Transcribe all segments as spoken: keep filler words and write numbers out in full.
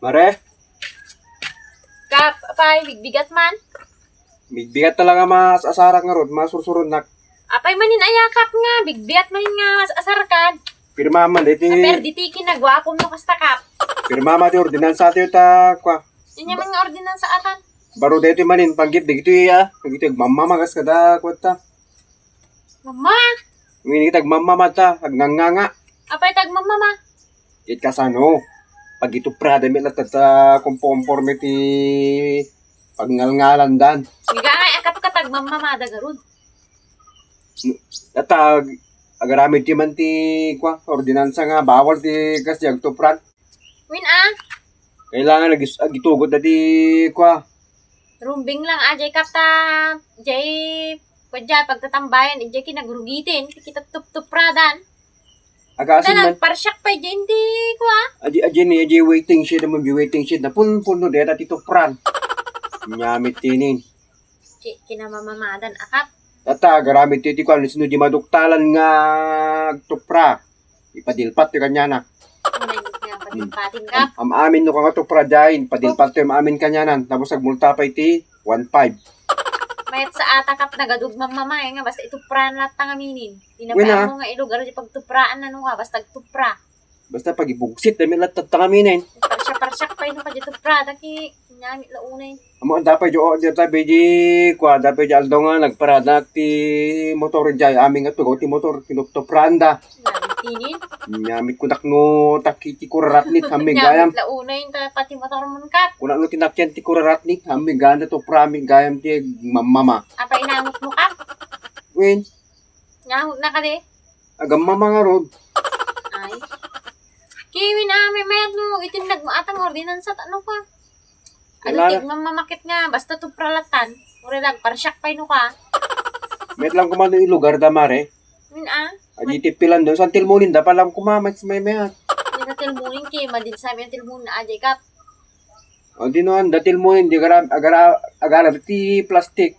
Mare? Kap, apay, bigbigat man? Bigbigat talaga mas asarak ngarud, masursurunak. Apay manin aya, Kap, nga, bigbigat manin nga mas asarkan? Pirma man, deti. Aper, deti kinaguapom no kasta, Kap. Pirma man ti ordinansa ti ta, kwa. Inya man nga ordinansa atan? Baro deti manin, panggit, dagitoy, ah. Dagitoy, agmamamagas kada, kwa ta. Mama! Ngini, agmamama ta, agnganganga. Apay ta agmamama? Ket kasano? Pagituprada met latta ta komporme ti pagngalngalandan. Siga nga, akap ka tagmamamada garud. Datag, agaramid ti man ti, kwa, ordinansa nga bawal ti kas di agtupran. Win, ah? Kailangan agis-, agitugot na ti, kwa. Rumbing lang, ajay kap ta, jay, kwadya, pagtatambayan, ijay kinagrugitin, ti kita tuptupradan. Aga asin man. Parsiak pay, jay, ti, kwa. Ajay, ajay ni, ajay waiting shed, naman, waiting shed, na pun, pun, no, deta ti tupran. Nyamit tinin. Ki-, kinamamamadan, akap. Tata, agaramid ti, ti, kwa, sino di maduktalan nga agtupra. Ipadilpat ti kaniana. Ay, nga, padilpatin ka. Am-, am-amin no kangatoprada, ipadilpat ti am-amin kaniana. Tapos agmulta pay ti one five. Mayat sa ata kap nagadug mamamay nga basta itupran latta ngaminin. Di na pay ammo nga ilugar di pagtupraan na no ka, basta agtupra. Basta pagibugsit, dami latta ngaminin. Parsiak-parsiak pay no ka di tuprada ki, nyamit la unay. Amo, dapay jo, dapay di, kwa, dapay di aldaw nga nagparanak ti motor, jay, amin nga tugaw ti motor, kinuptupranda. Nyamit tinin? Nyamit kunak no, taki ti kuraratnit, amin gayam. Nyamit la unay, ta pati motor mo, kap. Kunak no tinakian ti kuraratnit, amin gayam, tuprami gayam ti mamama. Apa inangot mo, kap? Wen. Ngangot na ka di? Agam mamangarod. Ay. Kiwin, ah, may mayat no, itindag mo atang ordinansa, ano ka? Ano, kailangan tig mamamakit nga, basta tupralatan. Uri lang, parsiak pay no ka. Met lang kumano ilugar da, mare. Min, ah? Adi ti pilan doon, saan tilmunin, da pa lang kuma, mas may mayat. Hindi na tilmunin ki, madin sa amin tilmunin, ajay kap. O, di no, anda tilmunin, di agara, agara, agara, ti plastic.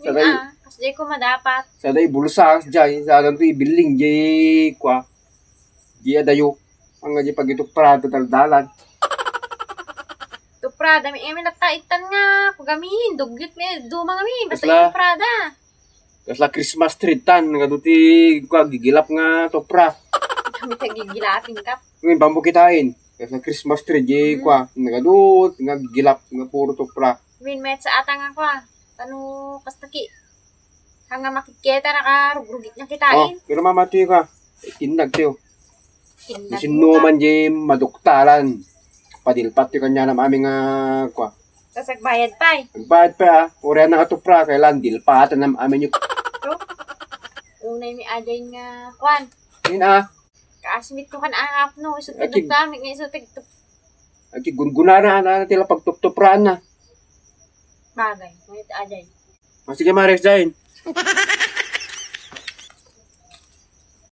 Saday, ah, kas jay ko madapat. Saday bulsa, jay, saday to ibilling, jay, kwa. Di adayo. Ang nga jay pagituprada daldalan. Tuprada, mi, mi, nagtaitan nga, kugamin, dugyot mi, duma nga mi, basta ituprada. Kasla Christmas tree tan, nga duti, kwa, gigilap nga tupra. Kami ta gigilapin ka. Ngayon, bambu kitain. Kasla Christmas tree, jay, kwa, nagadut, nga gigilap, nga puro tupra. Min, met sa ata nga, kwa. Ano, kasta ki, hanga makikita na ka, rugrugit na kita, oh, eh. Pero mamati ka, kinag tiyo. Kinag. Sino man di maduktalan, padilpat ti kanya nam amin nga, kwa. Tas agbayad pa, eh. Agbayad pa, ah. Urian na katupra, kailan dilpatan nam amin yung. Unay mi ajay nga, kwan. Yun, ah. Kaasmit ko kan angap, no? Iso ti dukta, mi nga iso ti tuk-, agi gungunana, ana, ana, tila pagtuptupraan na. Bagay, ngunit ajay. O, sige, Mare, Zain.